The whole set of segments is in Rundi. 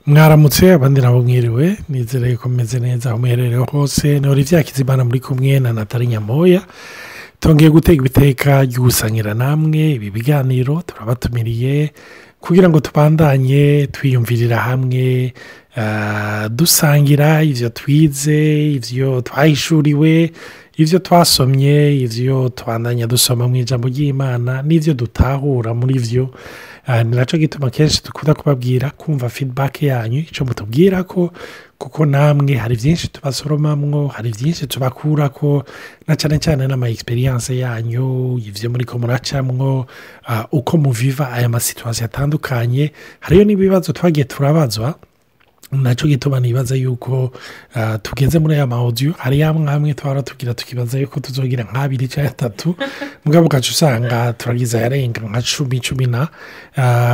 Mwaramutse, abandi nabo mwiriwe. Nizere ko mumeze neza aho muherereye hose. Ni Olivier Hakizimana muri kumwe na Nathalie Nyamoya. Tongeye gutega iteka ryo gusangira namwe ibi biganiro. Turabatumiriye kugira ngo tubandanye twiyumvirira hamwe, dusangira ibyo twize, ibyo twahishuriwe, ibyo twasomye, ibyo tubandanya dusoma mu ijambo ry'Imana n'ibyo dutahura muri byo. Ni nacyo gituma kenshi dukunda kubabwira kumva feedback yanyu, icyo mutubwira ko, kuko namwe hari byinshi tubasoromamwo, hari byinshi tubakura ko, na cyane cyane n'ama expériences yanyu, ibyo muri ko muracamwo, uko muviva aya ma situations atandukanye. Hariyo n'ibibazo twagiye turabazwa. Nacyo gituma nibaza yuko tugeze muri aya ma audio. Hari amwe amwe twara tugira tukibaza yuko tuzogira nk'abiri cyangwa atatu, mugabo ugaca usanga turagize ayarenga nka 10, 10 na,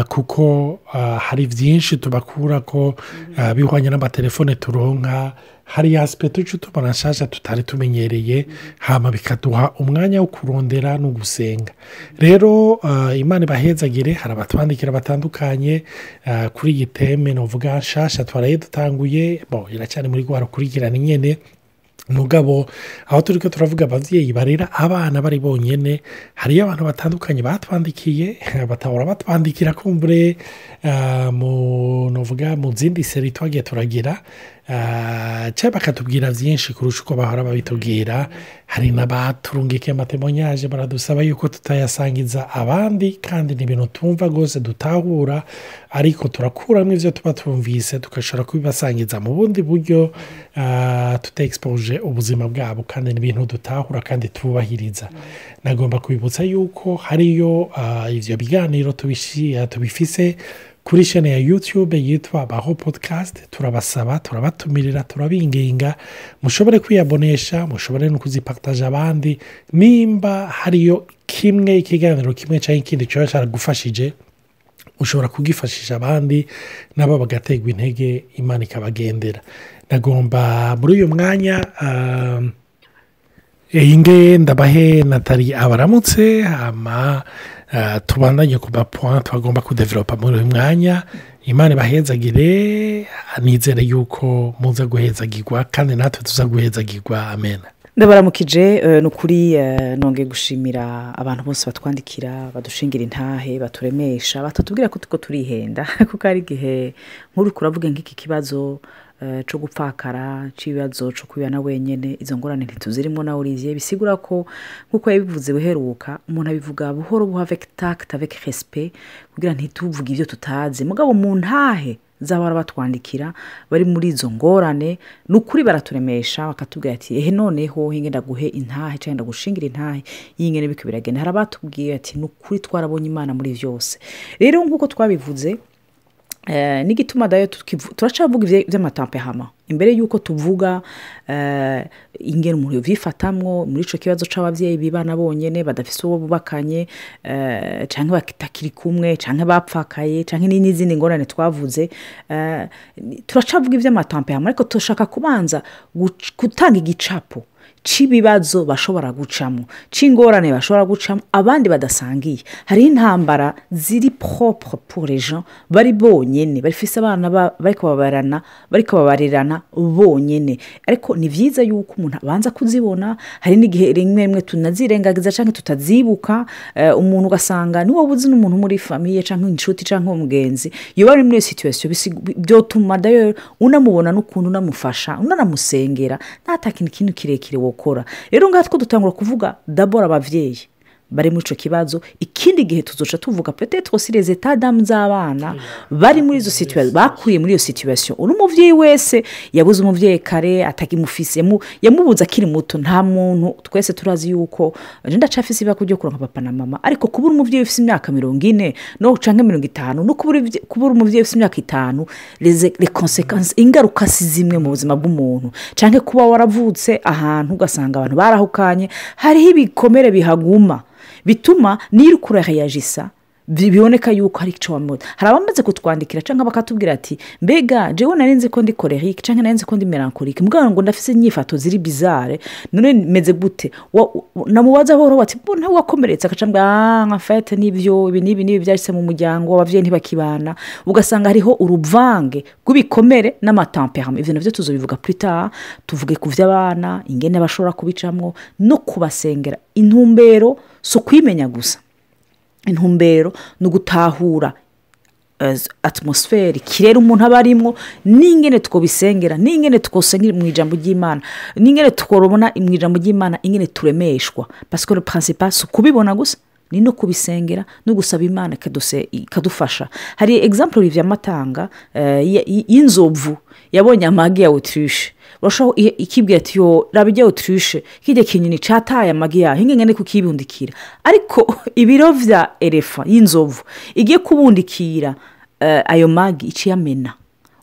kuko hari byinshi tubakura ko bihwanye n'amatelefone turonka. Hari aspect tuca tubona nshasha tutari tumenyereye, hama bikaduha umwanya wo kurondera no gusenga. Rero Imana ibahezagire. Hari abatwandikira batandukanye kuri iyi thème novuga nshasha twaraye dutanguye. Bon, iracyari muri rwa rukurikirane nyene, mugabo aho turi ko turavuga ababyeyi barera abana bari bonyene. Hariyo abantu batandukanye batwandikiye, batahora batwandikira kumbure mu novuga mu zindi séries twagiye turagira, cyangwa bakatubwira byinshi kurusha uko bahora babitubwira. Hari n'abaturungikiye ama témoignages, baradusaba yuko tutayasangiza abandi, kandi ni ibintu tumva rwose dutahura, ariko turakuramo ibyo tuba twumvise, tugashobora kubibasangiza mu bundi buryo tutexpoje ubuzima bwabo, kandi ni ibintu dutahura kandi tubahiriza. Nagomba kubibutsa yuko hariyo ibyo biganiro tubifise kuri chaîne ya YouTube yitwa Baho Podcast. Turabasaba, turabatumirira, turabinginga mushobore kwiyabonesha, mushobore no kuzipartaja abandi. Nimba hariyo kimwe, ikiganiro kimwe cyangwa ikindi kiba cyaragufashije, ushobora kugifashisha abandi, nabo bagaterwa intege, Imana ikabagendera. Nagomba muri uyu mwanya iyi nge ndabahe Nathalie abaramutse, hama tubandanye ku ma points twagomba kudevelopa muri uyu mwanya. Imana ibahezagire. Nizere yuko muza guhezagirwa kandi natwe tuza guhezagirwa. Amen. Ndabaramukije. Ni ukuri nongeye gushimira abantu bose batwandikira, badushingira intahe, baturemesha, batatubwira ko tuko turihenda, kuko hari igihe nk'uri kuravuga nk'iki kibazo co gupfakara, c'ibibazo co kwibana wenyene. Izo ngorane ntituzirimo na Olivier. Bisigura ko, nk'uko yabivuze buheruka, umuntu abivuga buhoro buhoro, avec tact, avec respect, kugira ntituvuge ivyo tutazi. Mugabo mu ntahe z'abahora batwandikira bari muri izo ngorane, ni ukuri baraturemesha, bakatubwira ati: "Ehe, noneho hinge ndaguhe intahe cyangwa ndagushingira intahe y'ingene biko biragenda." Hari abatubwiye ati: "Ni ukuri twarabonye Imana muri vyose." Rero nk'uko twabivuze, n'igituma dayo turacavuga vy'ama tempéraments imbere y'uko tuvuga ingene umuntu yovyifatamwo muri ico kibazo c'abavyeyi bibana bonyene, badafise uwo bubakanye, canke batakiri kumwe, canke bapfakaye, canke n'izindi ngorane twavuze. Turacavuga ivy'ama tempéraments, ariko turashaka kubanza gutanga igicapo c'ibibazo bashobora gucamo, c'ingorane bashobora gucamo abandi badasangiye. Hariho intambara ziri propre pour les gens bari bonyene, bafise abana bariko babarana, bariko babarerana bonyene. Ariko ni vyiza yuko umuntu abanza kuzibona. Hari n'igihe rimwe rimwe tunazirengagiza canke tutazibuka. Umuntu ugasanga ni wowe uzi n'umuntu muri famille canke inshuti canke umugenzi yoba ari muri iyo situation, byotuma dayo unamubona n'ukuntu unamufasha, unanamusengera, nta kintu kintu kirekire wokora. Rero ngaha two dutangura kuvuga d'abord abavyeyi bari muri ico kibazo. Ikindi gihe tuzoca tuvuga peut-être aussi les états d'âme z'abana bari muri izo situation, bakuriye muri iyo situation. Uri umuvyeyi wese yabuze umuvyeyi kare, atakimufise, yamubuze akiri muto. Nta muntu, twese turazi yuko je ndacafise ibako ryo kuronka papa na mama, ariko kubura umuvyeyi ufise imyaka 40 no canke 50 no kubura umuvyeyi ufise imyaka 5, les conséquences, ingaruka si zimwe mu buzima bw'umuntu. Canke kuba waravutse ahantu ugasanga abantu barahukanye, hariho ibikomere bihaguma bituma niyo uriko urareyagisa. Biboneka yuko hari icyo wamubona. Hari abamaze kutwandikira cyangwa bakatubwira ati: "Mbega jewe narinzi ko ndi colérique cyangwa narinzi ko ndi mélancolique, mugabo ngo ndafise inyifato ziri bizarre, none meze gute?" Namubaza buhoro bati: "Bo ntawe wakomeretse?" Akacambwa: "Ah, en fait nibyo, ibi n'ibi n'ibi byahise mu muryango, ababyeyi ntibakibana." Ugasanga hariho uruvange rw'ibikomere n'ama tempéraments. Ibyo nabyo tuzobivuga plus tard, tuvuge ku by'abana, ingene bashobora kubicamwo no kubasengera. Intumbero si ukwimenya gusa, intumbero ni ugutahura atmosphère, ikirere umuntu aba arimo, n'ingene twobisengera, n'ingene twosengera mu ijambo ry'Imana, n'ingene tworobona mu ijambo ry'Imana, ingene turemeshwa, parce que le principal si ukubibona gusa, ni no kubisengera no gusaba Imana ikadufasha. Hari exemple Olivier amatanga y'inzovu yabonye amagi ya autruche. Urashobora ikibwira ati: "Yo, raba ijya autruche, kijya kinyoni cataye amagi yayo, hinge ngende kukibundikira." Ariko ibiro vya éléphant y'inzovu igiye kubundikira ayo magi, iciyamena.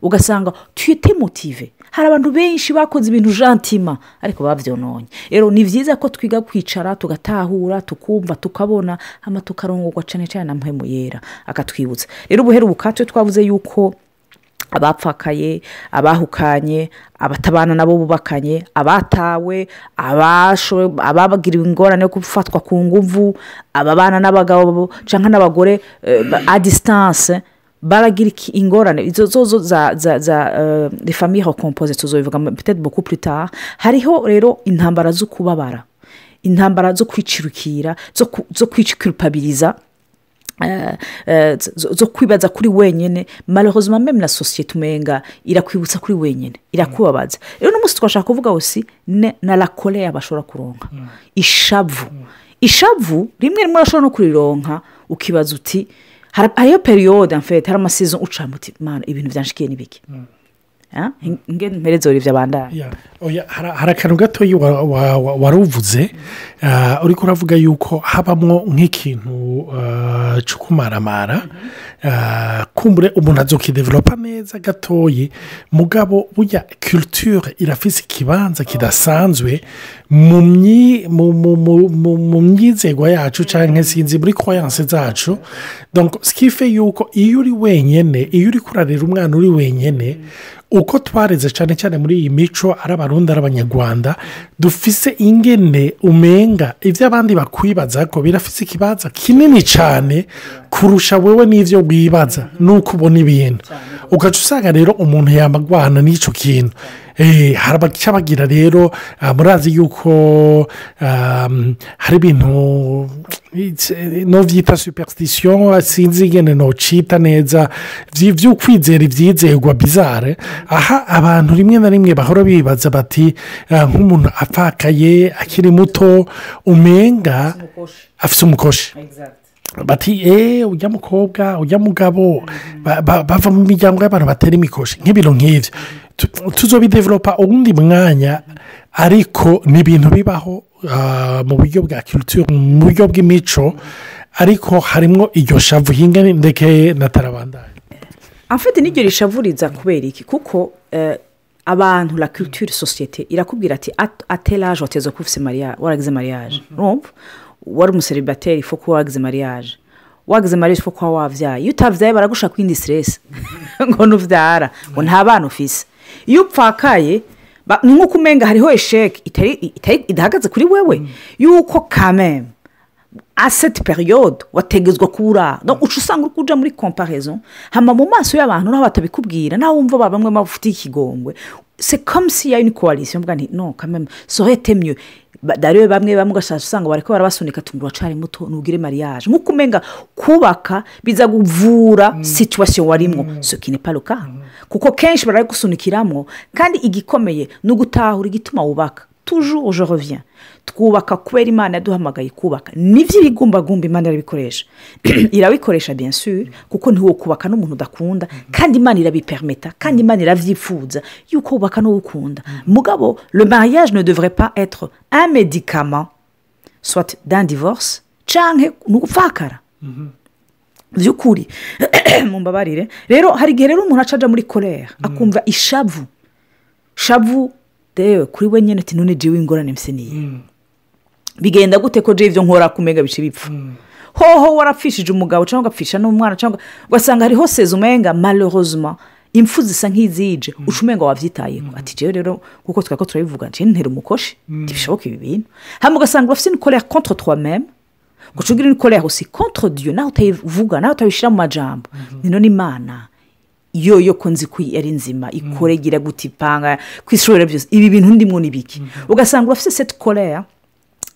Ugasanga tu étais motivé. Hari abantu benshi bakoze ibintu gentiment ariko babyononye. Rero ni byiza ko twiga kwicara, tugatahura, tukumva, tukabona, hama tukarongorwa cyane cyane na Mpwemu Yera akatwibutsa. Rero ubuheruka twe twavuze yuko abapfakaye, abahukanye, abatabana nabo bubakanye, abatawe, abagiriwe ingorane yo gufatwa ku nguvu, ababana n'abagabo cyangwa n'abagore à distance baragira ingorane izo zozo za les familles recomposées, tuzobivuga peut-être beaucoup plus tard. Hariho rero intambara zo kubabara, intambara zo kwicirukira, zo kwiculpabiliza, zo kwibaza kuri wenyine. Malheureusement, même la société umenga irakwibutsa kuri wenyine, irakubabaza. Rero uno munsi twashaka kuvuga aussi na la colère bashobora kuronka, ishavu. Ishavu rimwe rimwe urashobora no kurironka ukibaza uti hariyo période, en fait hari ama saisons ucamo uti: "Mana, ibintu byanshikiye ni biki?" Nge mpereze Olivier abandanye. Ya, oya, hari akantu gatoya wari uvuze, uriko uravuga yuko habamwo nk'ikintu cyo kumaramara. Kumbure umuntu azokidevelopa neza gatoyi, mugabo burya culture irafise ikibanza kidasanzwe mu myi- mu- mu- mu- mu- mu myizerwa yacu cyangwa sinzi muri croyances zacu. Donc ce qui fait yuko iyo uri wenyine, iyo uri kurarira umwana uri wenyine, uko twareze cyane cyane muri iyi mico, ari Abarundi, ari Abanyarwanda, dufise ingene umenga ibyo abandi bakwibaza ko birafise ikibanza kinini cyane kurusha wowe n'ibyo wibaza n'uko ubona ibintu. Ugaca usanga rero umuntu yamagwana n'icyo kintu. Hari abaca bagira rero, murazi yuko hari ibintu no byita superstition, sinzi ingene nocita neza, vy'ukwizera ivyizerwa bizarre, aha abantu rimwe na rimwe bahora bibaza bati nk'umuntu apfakaye akiri muto umenga afise umukoshi, bati: "Eee, ujya mukobwa, ujya mugabo, bava mu miryango y'abantu batera imikoshi." Nk'ibintu nk'ibyo tuzobidevelopa uwundi mwanya, ariko ni ibintu bibaho mu buryo bwa culture, mu buryo bw'imico, ariko harimo iryo shavu. Hinga ndeke na tarabandanya. En fait n'iryo rishavuriza kubera iki? Kuko abantu, la culture, société irakubwira ati: "À tel âge wateza kuba ufise mariage, waragize mariage." Urumva wari umu célibataire, il faut kuba wagize mariage. Wagize mariage, il faut kuba wabyaye. Iyo utabyaye baragushaka indi stress ngo nubyara, ngo nta bana ufise. Iyo upfakaye ni nk'uko umenga hariho échec idahagaze kuri wewe, yuko kameme à cette période wategezwa kuba uri. Donc uca usanga uri kuja muri comparaison, hama mu maso y'abantu naho batabikubwira, naho wumva bamwe bafitiye ikigongwe, c'est comme s'il y a une coalition mvuga nti: "Non, quand même ça aurait été mieux." D'ailleurs bamwe bamwe ugasanga usanga bariko barabasunika ati: "Ngo uracari muto, ntugire mariage." Nk'uko umenga kubaka biza kuvura situation warimwo, ce qui n'est pas le cas, kuko kenshi barabigusunikiramwo. Kandi igikomeye ni ugutahura igituma wubaka. Toujours je reviens, twubaka kubera Imana yaduhamagaye kubaka. Nibyo, ibigumbagumba Imana irabikoresha, irabikoresha bien sûr, kuko ntiwokubaka n'umuntu udakunda, kandi Imana irabipermeta, kandi Imana iravyifuza yuko wubaka n'uwo ukunda. Mugabo le mariage ne devrait pas être un médicament soit d'un divorce canke ni ugupfakara by'ukuri, mumbabarire. Rero hari igihe rero umuntu aca aja muri colère, akumva ishavu, shavu dewe kuri we nyine, ati: "None jewe ingorane mfise niyi, bigenda gute ko jewe ibyo nkora kumenga bice bipfa?" Hoho warapfishije umugabo cyangwa ugapfisha n'umwana, cyangwa ugasanga hariho seza umenga malheureusement impfu zisa nk'izije, uca umenga wabyitayeho, ati jewe rero kuko twari ko turabivuga, nje ntera umukoshi, ntibishoboka ibi bintu. Hanyuma ugasanga urafite une colère contre toi-même, ugaca ugira une colère aussi contre Dieu, naho utayivuga, naho utabishyira mu majambo. Ni none Imana yo ko nzi ko ari nzima, ikoregira gute, ipanga kwishorera byose, ibi bintu ndimwo ni biki? Ugasanga urafite cette colère.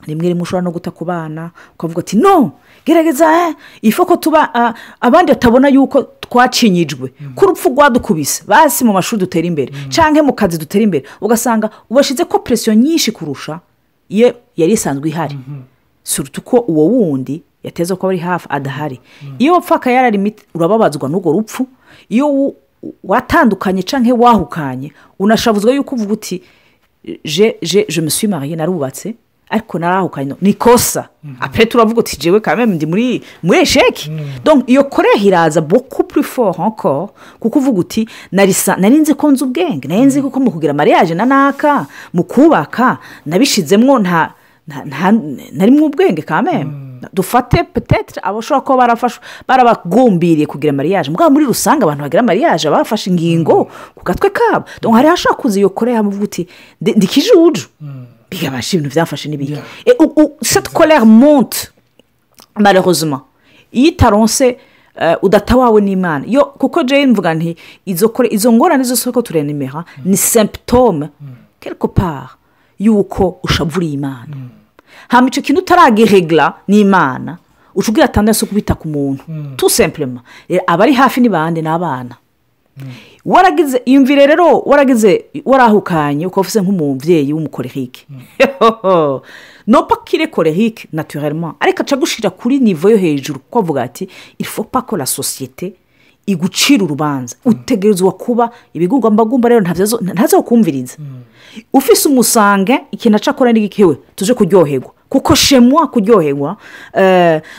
Rimwe rimwe ushobora no guta ku bana, ukavuga ati: "No gerageza, il faut ko tuba abandi batabona yuko twacinyijwe, ko urupfu rwadukubise, basi mu mashuri dutera imbere cyangwa mu kazi dutera imbere." Ugasanga ubashyize ko pression nyinshi kurusha iyo yari isanzwe ihari, surtout ko uwo wundi yateze ko ari hafi adahari. Iyo wapfa akayarara, urababazwa n'urwo rupfu. Iyo watandukanye cyangwa wahukanye, unashavuzwa yuko uvuga uti: Je me suis marié, narubatse, ariko narahukanye, ni kosa." Après turavuga uti: "Jewe quand même ndi muri échec." Donc iyo colère iraza beaucoup plus fort encore, kuko uvuga uti: "Narisa nari nzi ko nzi ubwenge, nari nzi ko mu kugira mariage na naka, mu kubaka nabishizemwo, nta narimwo ubwenge quand même." Dufate peut-être abashobora kuba barafashwe, barabagumbiriye kugira mariage. Mugabo muri rusange abantu bagira mariage bafashe ingingo ku gatwe kabo. Donc hari hashobora kuza iyo colère, muvuga uti: "Ndi kijuju, bigabasha ibintu byafashe n'ibiki." Cette colère monte malheureusement iyo itaronse udatawawe n'Imana yo, kuko jane mvuga nti izo ngorane zose uko turenimera ni symptôme quelque part y'uko ushavuriye Imana. Hano icyo kintu utaragihegera n'Imana, uca ugira tendance yo kubita ku muntu tout simplement. Abari hafi ni bande? Ni abana. Waragize, iyumvire rero, waragize, warahukanye, ukaba ufite nk'umubyeyi w'umu colérique, non pas qu'il est colérique naturellement, ariko aca agushyira kuri niveau yo hejuru, kuko avuga ati: "Il faut pas que la société igucira urubanza, utegerezwa kuba ibigumbagumba." Rero ntazokumviriza. Ufise umu sanguin, ikintu aca akora ni igihewe tuje kuryoherwa, kuko chez moi kuryoherwa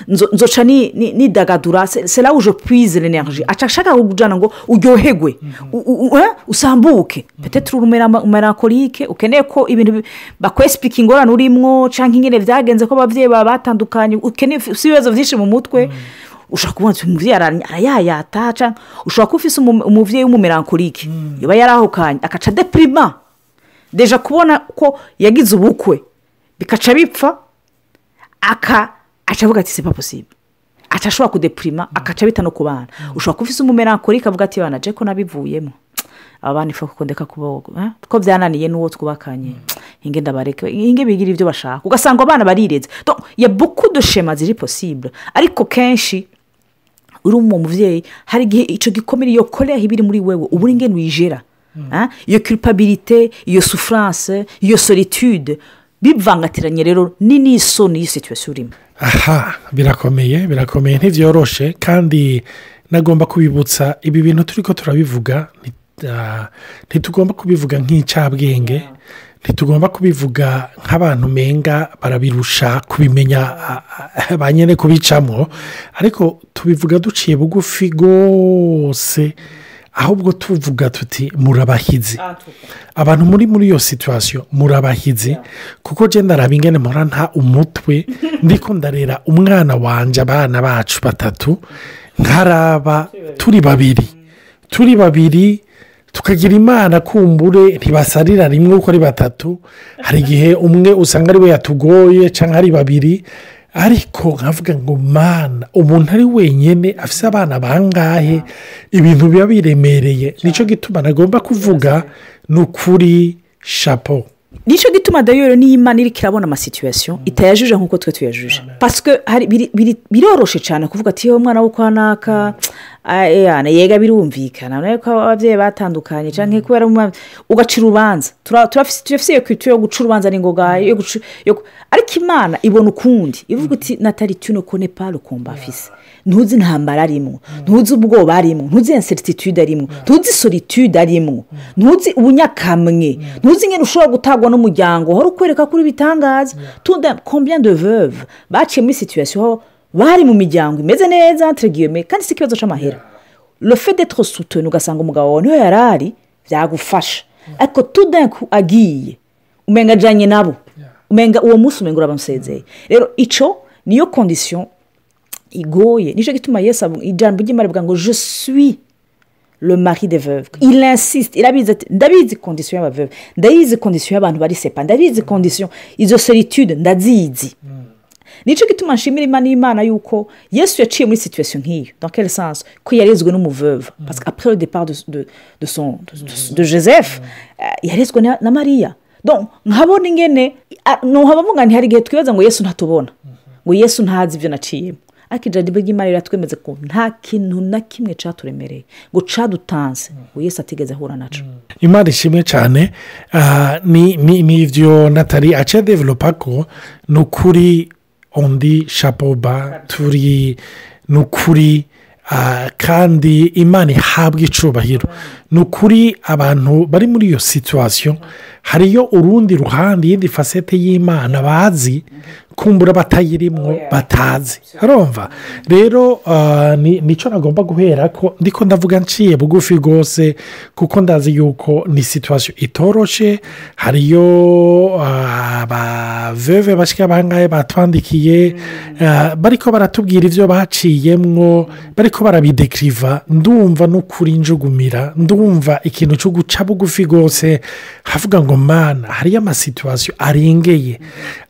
nzoca nidagadura, c'est là où je puise l'énergie. Aca ashaka kukujyana ngo uryoherwe, usambuke. Peut-être uri mélancolique, ukeneye ko ibintu bakwesipika ingorane urimwo cyangwa ingene byagenze ko ababyeyi bawe batandukanye, ukeneye, ufite ibibazo byinshi mu mutwe. Ushobora kubona umubyeyi arayayata, cyangwa ushobora kuba ufite umubyeyi w'umu mélancolique, yaba yarahukanye, akaca deprima déjà kubona ko yagize ubukwe bikaca bipfa, aka aca avuga ati: "C'est pas possible." Aca ashobora kudepurima, akaca bita no ku bana. Ushobora kuba ufite umu mélancolique, avuga ati: "Bana je ko nabivuyemo, aba bana ifu ko ndeka kuboga, ko byananiye n'uwo twubakanye, inge ndabareke, inge bigira ibyo bashaka." Ugasanga abana barireze. Y a beaucoup de schémas ziri possibles, ariko kenshi uri umubyeyi, hari igihe icyo gikomere, iyo colère iba iri muri wewe, uba uri ingene uyijera. Iyo culpabilité, iyo souffrance, iyo solitude bivangatiranye rero ni n'isoni y'iyo situation urimo. Aha birakomeye, birakomeye, ntibyoroshe. Kandi nagomba kubibutsa, ibi bintu turi ko turabivuga, ntitugomba kubivuga nk'incabwenge, ntitugomba kubivuga nk'abantu menga barabirusha kubimenya ba nyine kubicamo, ariko tubivuga duciye bugufi rwose. Ahubwo tuvuga tuti: "Murabahizi." Abantu muri iyo situation, murabahizi, kuko genda araba ingene mpora nta umutwe ndiko ndarera umwana wanjye, abana bacu batatu, nkaraba turi babiri, turi babiri, tukagira Imana kumbure ntibasarira rimwe uko ari batatu. Hari igihe umwe usanga ari we yatugoye cyangwa ari babiri, ariko nkavuga ngo: "Mana, umuntu ari wenyine afite abana bangahe?" Ibintu biba biremereye. Nicyo gituma nagomba kuvuga, ni ukuri, chapeau. Nicyo gituma d'ailleurs niyo Imana iri kirabona ama situations, itayajuje nk'uko twe tuyajuje, parce que biroroshe cyane kuvuga ati: "Umwana wo kwa naka yega, birumvikana ko ababyeyi batandukanye," cyangwa kubera ugacira urubanza. Turafite iyo culture yo guca urubanza n'ingoga. Ariko Imana ibona ukundi, ivuga uti: "Natali, tu ne connais pas le combat afise, ntuzi intambara arimo, ntuzi ubwoba arimo, ntuzi incertitude arimo, ntuzi solitude arimo, ntuzi ubunyakamwe, ntuzi ingene ushobora gutagwa n'umuryango wari ukwereka kuri ibitangaza." Combien de veuves baciye muri situation bari mu miryango imeze neza entre guillemets, kandi si ikibazo cy'amahera, le fait d'être soutenu, ugasanga umugabo wawe niwe yari ari byagufasha, ariko tout d'un coup agiye, umenga ajyanye nabo, umenga uwo munsi umenga urabamusezeye. Rero icyo niyo condition. Igoye. Nicyo gituma Yesu ijambo ry'Imana rivuga ngo: "Je suis le mari des veuves." Il insiste, irabizi ati: "Ndabizi condition y'aba veuves, ndabizi condition y'abantu bari séparés, ndabizi condition, izo solitude ndazizi." Nicyo gituma nshimira Imana yuko Yesu yaciye muri situation nk'iyo. Dans quel sens? Ko yarezwe n'umu veuve, parce que après le départ de son de Joseph, yarezwe na Mariya. Donc nkabona ingene nuhaba mvuga nti hari igihe twibaza ngo Yesu ntatubona, ngo Yesu ntazi ibyo naciyemo, ariko ijambo ry'Imana riratwemeza ko nta kintu na kimwe caturemereye, ngo cadutanze, ngo Yesu atigeze ahura naco. Imana ishimwe cyane. Ni ibyo Natali aciye développa ko ni ukuri undi chapeau bas turi, ni ukuri, kandi Imana ihabwa icubahiro. Ni ukuri, abantu bari muri iyo situation, hariyo urundi ruhande, iyindi facette y'Imana bazi, kumbura batayirimwo batazi. Urumva rero, nicyo nagomba guhera ko ndiko ndavuga nciye bugufi rwose, kuko ndazi yuko ni situation itoroshe. Hariyo aba veuves bashyika bangahe batwandikiye, bariko baratubwira ibyo baciyemwo, bariko barabidécriva. Ndumva n'ukuri njugumira, ndumva ikintu cyo guca bugufi rwose, havuga ngo: "Mana, hariyo ama situations arengeye."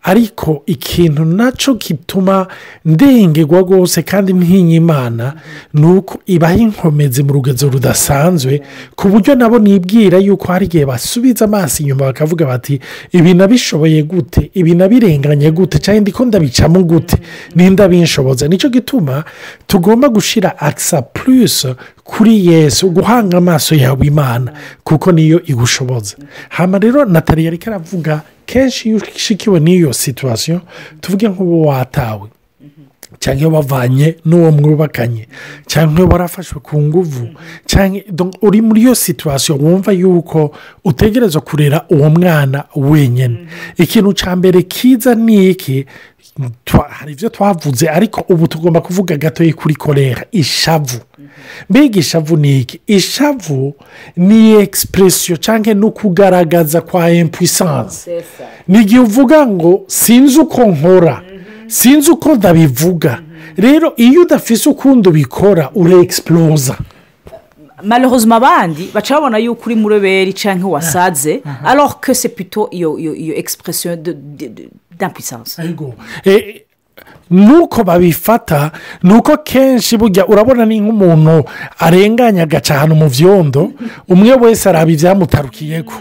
Ariko ikintu nacyo gituma ndengerwa rwose kandi ntinya Imana ni uko ibaha inkomezi mu rugezo rudasanzwe, ku buryo nabo nibwira yuko hari igihe basubiza amaso inyuma bakavuga bati: "Ibi nabishoboye gute? Ibi nabirenganye gute? Cyangwa ndiko ndabicamo gute? Ninda binshoboza?" Nicyo gituma tugomba gushyira accent plus kuri Yesu, guhanga amaso yawe Imana, kuko niyo igushoboza. Hano rero Natali yari aravuga, kenshi iyo ushikiwe n'iyo situation, tuvuge nk'ubu watawe, cyangwa iyo wavanye n'uwo mwubakanye, cyangwa iyo warafashwe ku nguvu, cyangwa uri muri iyo situation wumva yuko utegereza kurera uwo mwana wenyine, ikintu cya mbere kiza ni iki? Hari ibyo twavuze, ariko ubu tugomba kuvuga gatoya kuri colère, ishavu. Mbega ishavu ni iki? Ishavu ni expression cyangwa ni ukugaragaza kwa impuissance. Ni igihe uvuga ngo: "Sinzi uko nkora, sinzi uko ndabivuga." Rero iyo udafise ukundi ubikora, urexplosa. Malheureusement, abandi baca babona yuko uri muroberi cyangwa wasaze, alors que c'est plutôt iyo expression d'impuissance. Nuko babifata ni uko kenshi burya urabona ni nk'umuntu arenganya agaca ahantu mu byondo, umwe wese araba ibyamutarukiyeko,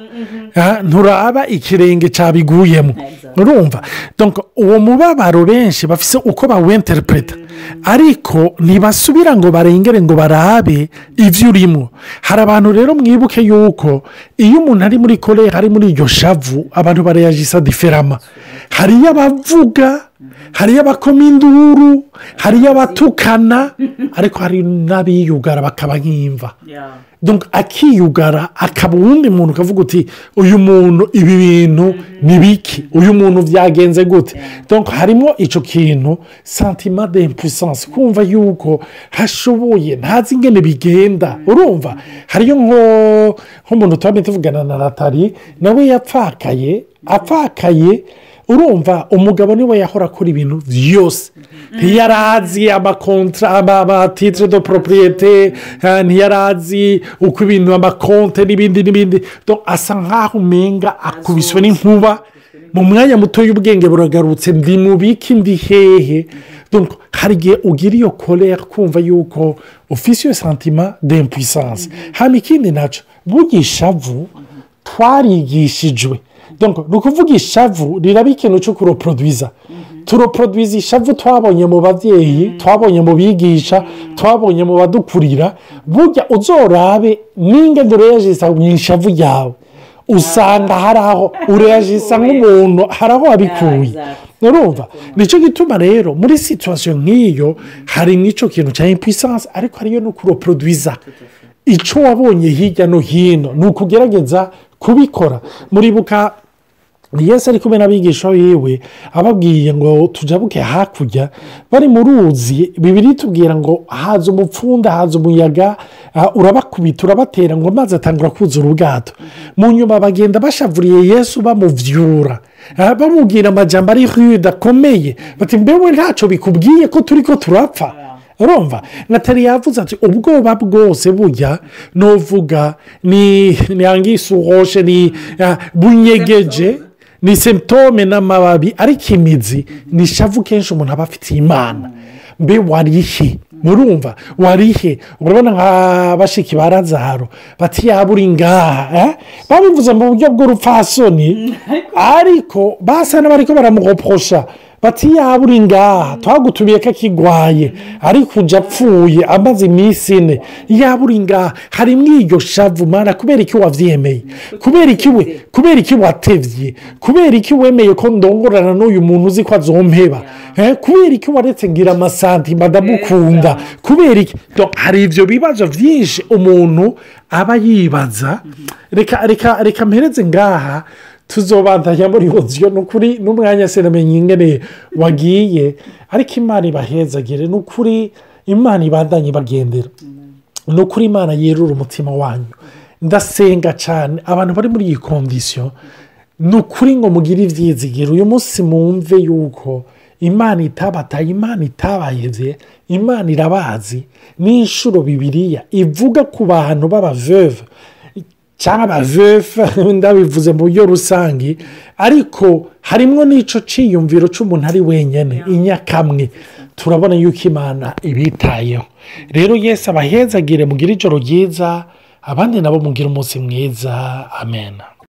nturaba ikirenge cyabiguyemo. Urumva uwo mubabaro benshi bafise uko bawinterpréta, ariko ntibasubira ngo barengere, ngo barabe ibyo urimo. Hari abantu rero, mwibuke yuko iyo umuntu ari muri colère, ari muri iryo shavu, abantu baréagissa différemment. Hariyo abavuga, hariyo abakoma induru, hariyo abatukana, ariko hari n'abiyugara bakaba nk'imva. Akiyugara akaba uwundi muntu, ukavuga uti: "Uyu muntu ibi bintu ni biki? Uyu muntu byagenze gute?" Harimo icyo kintu, sentiment d'impuissance, kumva yuko hashoboye, ntazi ingene bigenda. Urumva hariyo nk'umuntu tuba tuvugana na Natali, nawe yapfakaye. Apfakaye, urumva umugabo niwe yahora akora ibintu byose. Ntiyarazi ama contrats, ama titres de propriété, ntiyarazi uko ibintu, ama comptes n'ibindi n'ibindi. Asa nk'aho umenga akubiswe n'inkuba mu mwanya muto y'ubwenge buragarutse: "Ndi mu biki? Ndi hehe?" Hari igihe ugira iyo colère, kumva yuko ufise iyo sentiment d'impuissance. Hano ikindi nacyo, burya ishavu twarigishijwe, ni ukuvuga ishavu riraba ikintu cyo kureproduiza. Tureproduiza ishavu twabonye mu babyeyi, twabonye mu bigisha, twabonye mu badukurira. Burya uzorabe n'ingendo uréagissa mu ishavu ryawe, usanga hari aho uréagissa nk'umuntu, hari aho wabikuye. Urumva, nicyo gituma rero muri situation nk'iyo hari n'icyo kintu cya impuissance, ariko hariyo no kureproduiza icyo wabonye hirya no hino, ni ukugerageza kubikora. Muribuka Yesu ari kumwe n'abigisha biwe, ababwiye ngo tujabuke hakurya. Bari mu ruzi, Bibiri tubwira ngo haza umupfunda, haza umuyaga, urabakubita, urabatera, ngo amazi atangura kuzura ubwato. Mu nyuma bagenda bashavuriye Yesu, bamuvyura. Bamubwira amajambo ari rude, akomeye, bati: "Mbewe ntacyo bikubwiye ko turi ko turapfa?" Urumva, Natali yavuze ati ubwoba bwose burya nuvuga ni anguille sous roche, ni bunyegeje, ni symptôme n'amababi, ariko imizi ni ishavu kenshi umuntu aba afitiye Imana. Mbe warihe? Murumva, warihe? Urabona nka bashiki ba Razaro bati: "Yaba uri ngaha." Babivuze mu buryo bw'urupfasoni, ariko basa n'abariko baramureprocha, bati: "Yaba uri ngaha, twagutumiye ko akigwaye, ariko ujya apfuye amaze iminsi 4. Yaba uri ngaha." Harimo iryo shavu: "Mana, kubera iki wabyemeye? Kubera iki we? Kubera iki watevye? Kubera iki wemeye ko ndongorana n'uyu muntu uzi ko azompeba? Kubera iki waretse ngira amasentiments, ndamukunda? Kubera iki?" Hari ibyo bibazo byinshi umuntu aba yibaza. Reka, reka, reka mpereze ngaha, tuzobandanya muri iyo. Ni ukuri n'umwanya sinamenye ingene wagiye, ariko Imana ibahezagire. Ni ukuri Imana ibandanye ibagendera. Ni ukuri Imana yerura umutima wanyu. Ndasenga cyane abantu bari muri iyi condition, ni ukuri ngo mugire ibyizigiro. Uyu munsi mwumve yuko Imana itabataye, Imana itabayebye, Imana irabazi. N'inshuro Bibiliya ivuga ku bantu b'abaveuve cyangwa abaveuf, ndabivuze mu buryo rusange, ariko harimo n'icyo cyiyumviro cy'umuntu ari wenyine inyakamwe, turabona yuko Imana ibitayeho. Rero Yesu abahezagire, mugire ijoro ryiza, abandi nabo mugire umunsi mwiza. Amen.